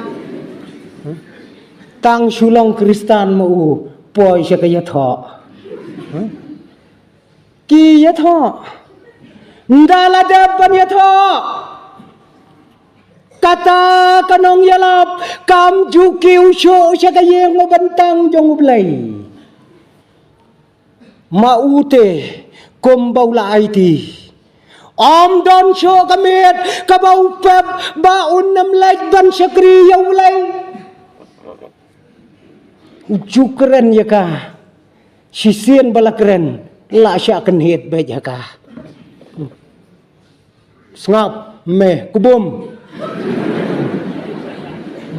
Tang shu long Khristan ma u, poi sha ka ïathoh. Ki ïathoh. Nda la dep ban ïathoh. Kata ka nongïalap kam ju kiew shuh sha ka ïing u bantang jong U Blei. Ma u te kumba u la aiti. Ym don shuh ka miet kaba u pep ba un ym leit ban shakri ïa U Blei. U ju kren ïa ka. Shisien ba la kren la shah kynhied beit ha ka. Sngap me kubum.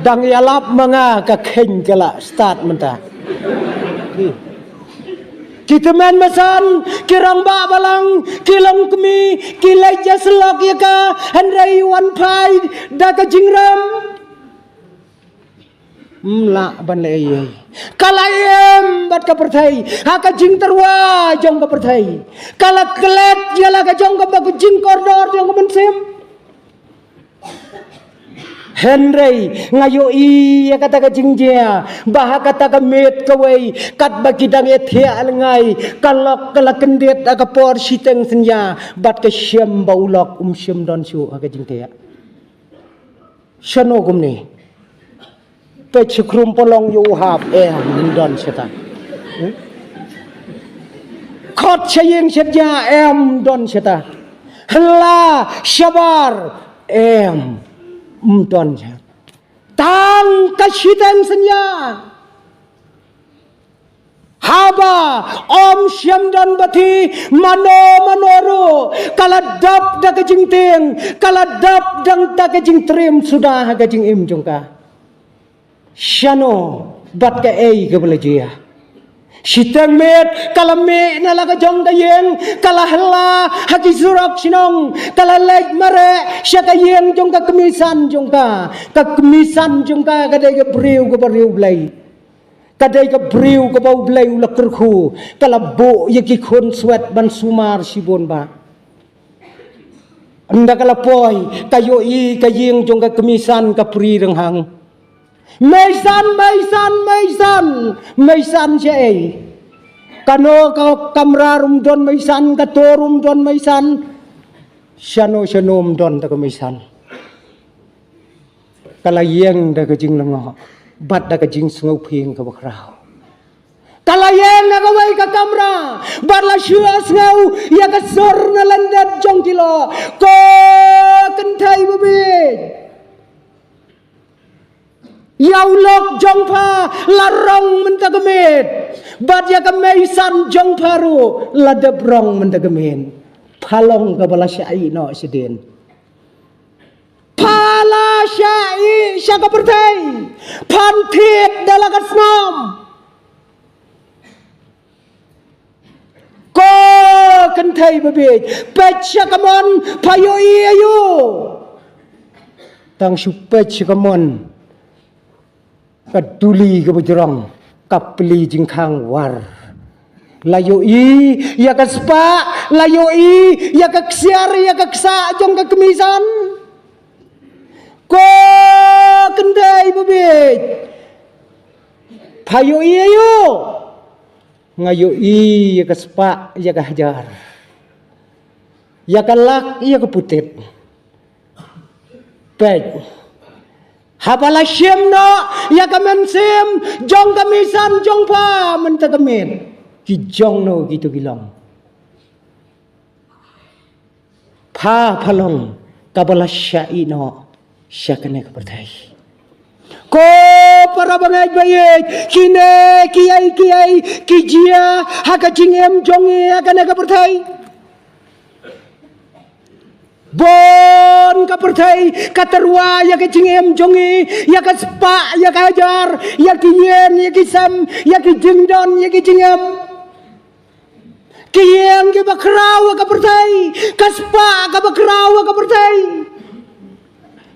Dang ïalap ma nga ka kheiñ ka la start mynta. Ki tymmen basan, ki rangbah balang, ki longkmie, ki leit ïasyllok ïa ka, hynrei wan phai da ka jingrem. Ym lah ban leh ei ei. Ka la im bad ka pyrthei ha ka jingtyrwa jong ka pyrthei. Ka la klet ïa la ka jong ka ba ka jingkordor jong ka mynsiem. Hynrei nga ïohi ïa kata ka jingjia ba ha kata ka miet kawei katba ki dang ïathiah lyngngai, ka lok ka la kyndit ha ka por shiteng synñia bad ka shem ba u lok um shym don shuh ha ka jingthiah. Shano kumne? Peit sha khrum palong ïa u hap, em, ym don shata. Hmm? Khot sha ïing sha ja, em, ym don shata. Hla shabar, em, ym don shata. Tang ka shiteng synñia. Haba ym shym don bathi mano mano ruh, ka la dap da ka jingtieng, ka la dap dang da ka jingtriem suda ha ka jingim jong ka. Shano bad kaei kaba la jia? Shiteng miet ka la mih na la ka jong ka ïing, ka la hla ha ki surok shnong, ka la leit mareh sha ka ïing jong ka kmie san jong ka. Ka kmie san jong ka ka dei ka briew kaba riewblei. Ka dei ka briew kaba U Blei u la kyrkhu, ka la buh ïa ki khun swet ban sumar shibun ba. Ynda ka la poi, ka ïohi ka ïing jong ka kmie san ka pri rynghang. Mei san, mei san, mei san, mei san shaei? Kano ka kamra ruh ym don mei san, ka to ruh ym don mei san. Shano shano ym don da ka mei san. Ka la ïeng da ka jinglyngngoh bad da ka jingsngewphieng kaba khraw. Ka la ïeng na kawei ka kamra bad la shu sngew ïa ka sur na lyndet jong ki lok, ko kynthei babieit. Ïa u lok jong pha la rong mynta ka miet bad ïa ka mei san jong pha ruh la dep rong mynta ka miet. Pha long kaba la shah ïeh noh shadien. Pha la shah ïeh sha ka pyrthei. Phan thied da la ka snam. Ko kynthei babieit, peit sha ka mon, pha ïohi aïu? Tang shu peit sha ka mon. Ka duli kaba jrong, ka pli jingkhang war. La ïohi ïa ka spah, la ïohi ïa ka ksiar, ïa ka ksah jong ka kmie san. Ko kynthei babieit, pha ïohi aïu? Nga ïohi ïa ka spah, ïa ka hajar, ïa ka lak, ïa ka putit. Peit. Haba la shim noh ïa ka mynsiem jong ka mei san jong pha mynta ka miet, ki jong no kito ki long? Pha, pha long kaba la shah ïeh noh sha kane ka pyrthei. Ko para bangeit ba ïeit, kine kiei kiei ki jia ha ka jingim jong ngi ha kane ka pyrthei. Bun ka pyrthei ka tyrwa ïa ka jingim jong ngi, ïa ka spah, ïa ka hajar, ïa ki ïing, ïa ki sem, ïa ki jingdon, ïa ki jingem. Ki ïing kiba khraw ha ka pyrthei, ka spah kaba khraw ha ka pyrthei.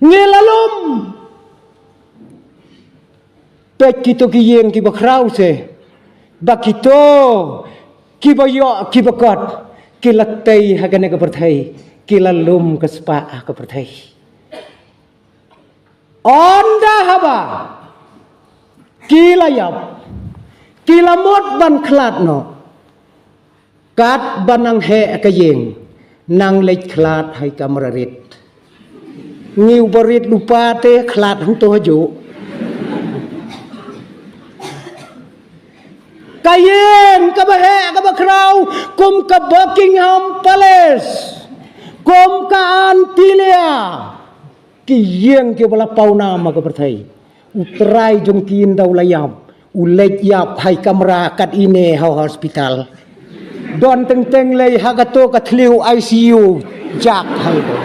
Ngi la lum. Peit kito ki ïing kiba khraw se, ba kito kiba ïoh kiba kot, ki la tei ha kane ka pyrthei, ki la lum ka spah ha ka pyrthei. Ynda haba ki la ïap, ki la mut ban khlad noh. Katba nang heh ka ïing, Nang leit khlad ha i kamra rit. Ngi u ba rit lypa te khlad hangto hajuh. Ka ïing kaba heh kaba khraw kum ka Buckingham Palace, kum ka Antilia. Ki ïing kiba la pawnam ha ka pyrthei. U trai jong ki ynda u la ïap, u leit ïap ha i kamra kat ine ha hospital. Don teng teng lei ha kato ka thliew I C U, jak hangto.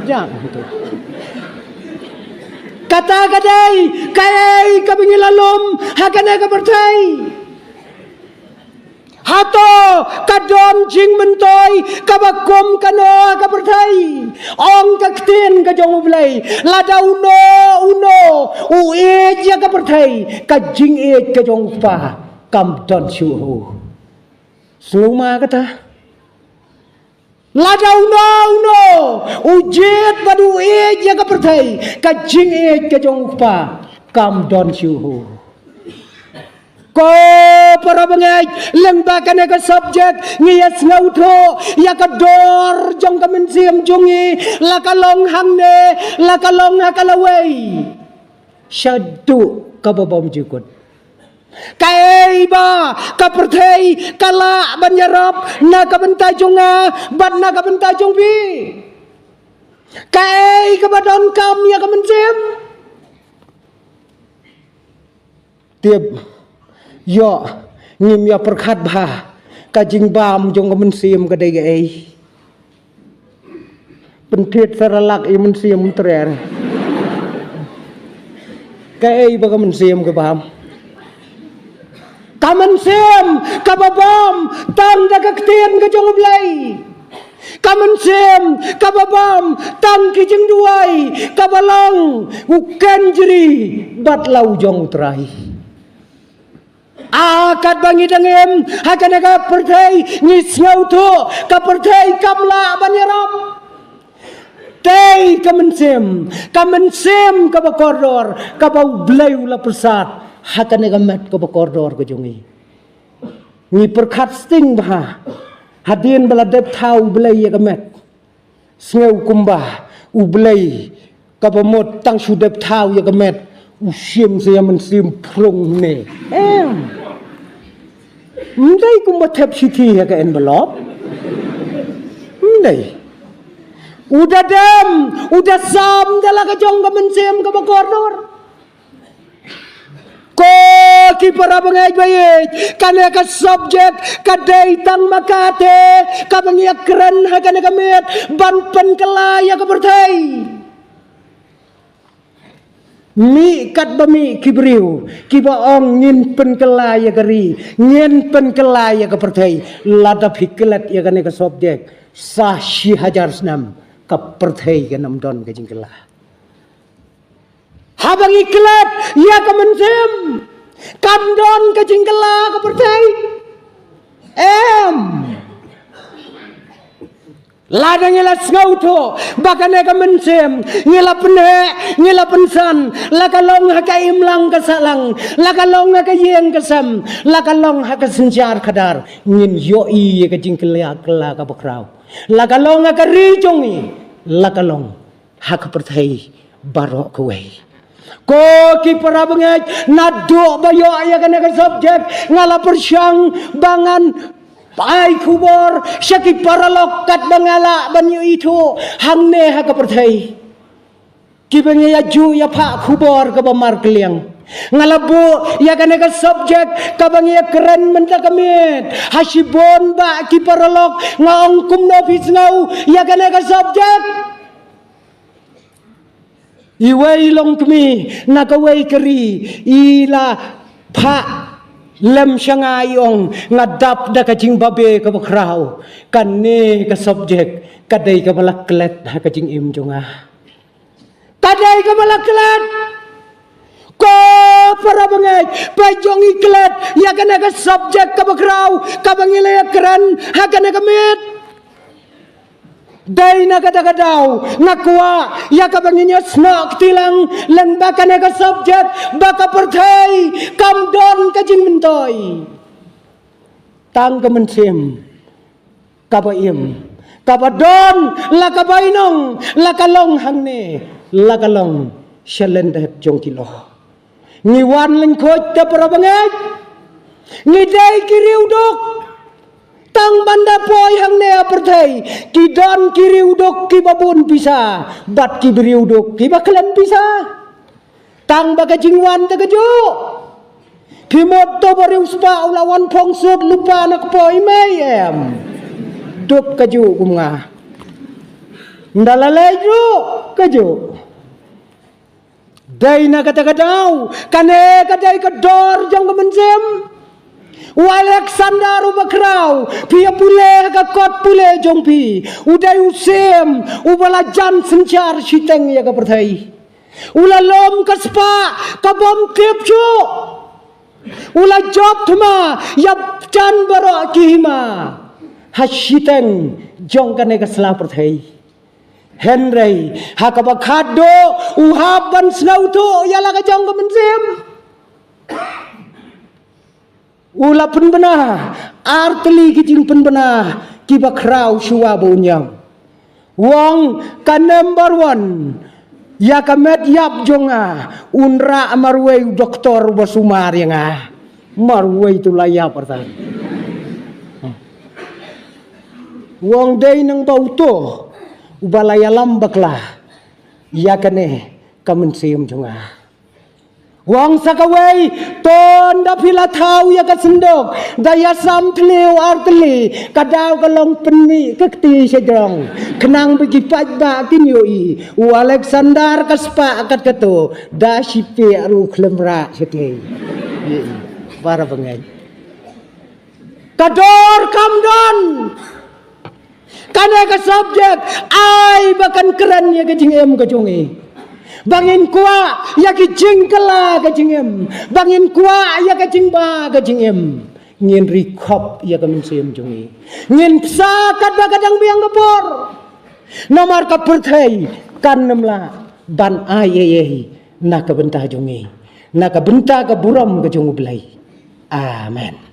Jak hangto. Kata ka dei kaei kaba ngi la lum ha kane ka pyrthei? Hato ka don jingmyntoi kaba kum kano ha ka pyrthei? Ong ka ktien ka jong U Blei, lada uno uno u ïeit ïa ka pyrthei, ka jingïeit ka jong U Kpa kam don shuh. Sngewma kata. Lada uno uno u jied bad u ïeit ïa ka pyrthei, ka jingïeit ka jong U Kpa kam don shuh. Ko para bangeit, lyngba kane ka subject ngi ïa sngewthuh ïa ka dor jong ka mynsiem jong ngi, la ka long hangne, la ka long ha ka lawei. Shaduh kaba bym ju kut. Kaei ba ka pyrthei ka lah ban ïarap na ka bynta jong nga bad na ka bynta jong phi? Kaei kaba donkam ïa ka mynsiem? Tip, ïoh ngim ïa pyrkhat bha ka jingbam jong ka mynsiem ka dei kaei. Pynthied Cerelac ïa mynsiem trer. Kaei ba ka mynsiem ka bam? Ka mynsiem kaba bam tang da ka ktien ka jong U Blei. Ka mynsiem kaba bam tang ki jingduwai kaba long u kynjri bad la u jong U Trai. A katba ngi dang im ha kane ka pyrthei ngi sngewthuh ka pyrthei kam lah ban ïarap. Tei ka mynsiem, ka mynsiem kaba kordor kaba U Blei u la pyrsad ha kane ka met kaba kordor ka jong ngi. Ngi pyrkhat sting bha hadien ba la dep thaw U Blei ïa ka met. Sngew kumba U Blei kaba mut tang shu dep thaw ïa ka met u shim sa ïa mynsiem phrung ne. Em. Ym dei kumba thep shithi ha ka envelope. Ym dei. U da dem, u da sam da la ka jong ka mynsiem kaba kordor. Ko ki para bangeit ba ïeit, kane ka subject ka dei tang ma kata kaba ngi ïa kren ha kane ka miet ban pynkylla ïa ka pyrthei. Mih katba mih ki briew kiba ong ngin pynkylla ïa ka ri, ngin pynkylla ïa ka pyrthei. Lada phi klet ïa kane ka subject sa shi hajar snem ka pyrthei kan ym don ka jingkylla. Haba ngi klet ïa ka mynsiem, kan don ka jingkylla ka pyrthei? Em. Lada ngi la sngewthuh ba kane ka mynsiem ngi la pynheh, ngi la pynsan, la ka long ha ka imlang ka sahlang, la ka long ha ka ïing ka sem, la ka long ha ka synshar khadar, ngin ïohi ïa ka jingkylla kylla kaba khraw. La ka long ha ka ri jong ngi, la ka long ha ka pyrthei baroh kawei. Ko ki para bangeit, naduh ba ïoh ïa kane ka subject nga la pyrshang ba ngan ai khubor sha ki paralok katba nga lah ban ïohi thuh hangne ha ka pyrthei. Kiba ngi ïa ju ïa phah khubor kaba markylliang. Nga la buh ïa kane ka subject kaba ngi ïa kren mynta ka miet ha shibun bah ki paralok, nga ong kumno phi sngew ïa kane ka subject? Iwei i longkmie na kawei ka ri i la phah lem sha nga, i ong nga dap da ka jingbabe kaba khraw. Kane ka subject ka dei kaba la klet ha ka jingim jong nga. Ka dei kaba la klet. Ko para bangeit, peit jong i klet ïa kane ka subject kaba khraw kaba ngi la ïa kren ha kane ka miet. Dei na kata ka daw nga kwah ïa kaba ngin ïa snoh kti lang lyngba kane ka subject ba ka pyrthei kam don ka jingmyntoi. Tang ka mynsiem kaba im, kaba don la ka bainong, la ka long hangne, la ka long sha lyndet jong ki lyoh. Ngi wan lyngkhuid te para bangeit, ngi dei ki riewduk. Tang ban da poi hangne ha pyrthei, ki don ki riewduk kiba bun pisa, bad ki riewduk kiba khlem pisa. Tang ba ka jingwan te kajuh. Phi mut to ba riewspah u la wan phong suit lypa na ka poi mei, em? Duk kajuh kum nga. Nda la leit ruh kajuh. Dei na kata ka daw, kane ka dei ka dor jong ka mynsiem. U Alexander uba khraw, phi ïa pule ha ka kot pule jong phi. U dei u syiem uba la jan synshar shiteng ïa ka pyrthei. U la lum ka spah kabym tip shuh. U la jop thma ïa jan baroh ki hima ha shiteng jong kane ka sla pyrthei. Hynrei ha kaba khatduh u hap ban sngewthuh ïa la ka jong ka mynsiem. U la pynbna ar tylli ki jingpynbna kiba khraw shuwa ba un ïap. U ong, ka number one, ïa ka met ïap jong nga un rah marwei u doktor uba sumar ïa nga. Marwei tu la ïap artat. U ong, dei nang ba uto uba la ïalam bakla ïa kane ka mynsiem jong nga. U ong sa kawei, to nda phi la thaw ïa ka synduk da ïasam thliew ar tylli, ka daw ka long pynmih ka kti sha jrong. Khnang ba ki paidbah kin ïohi u Alexander ka spah kat kato, da shi pek ruh khlem rah shatei. Para bangeit, ka dor kam don. Kane ka subject ai ba kan kren ïa ka jingim ka jong ngi. Ba ngin kwah ïa ki jingkylla ka jingim, ba ngin kwah ïa ka jingba ka jingim. Ngin ri khop ïa ka mynsiem jong ngi. Ngin psa katba ka dang biang ka por. Namar ka pyrthei kan ym lah ban ai ei ei na ka bynta jong ngi, na ka bynta ka burom ka jong U Blei. Amen.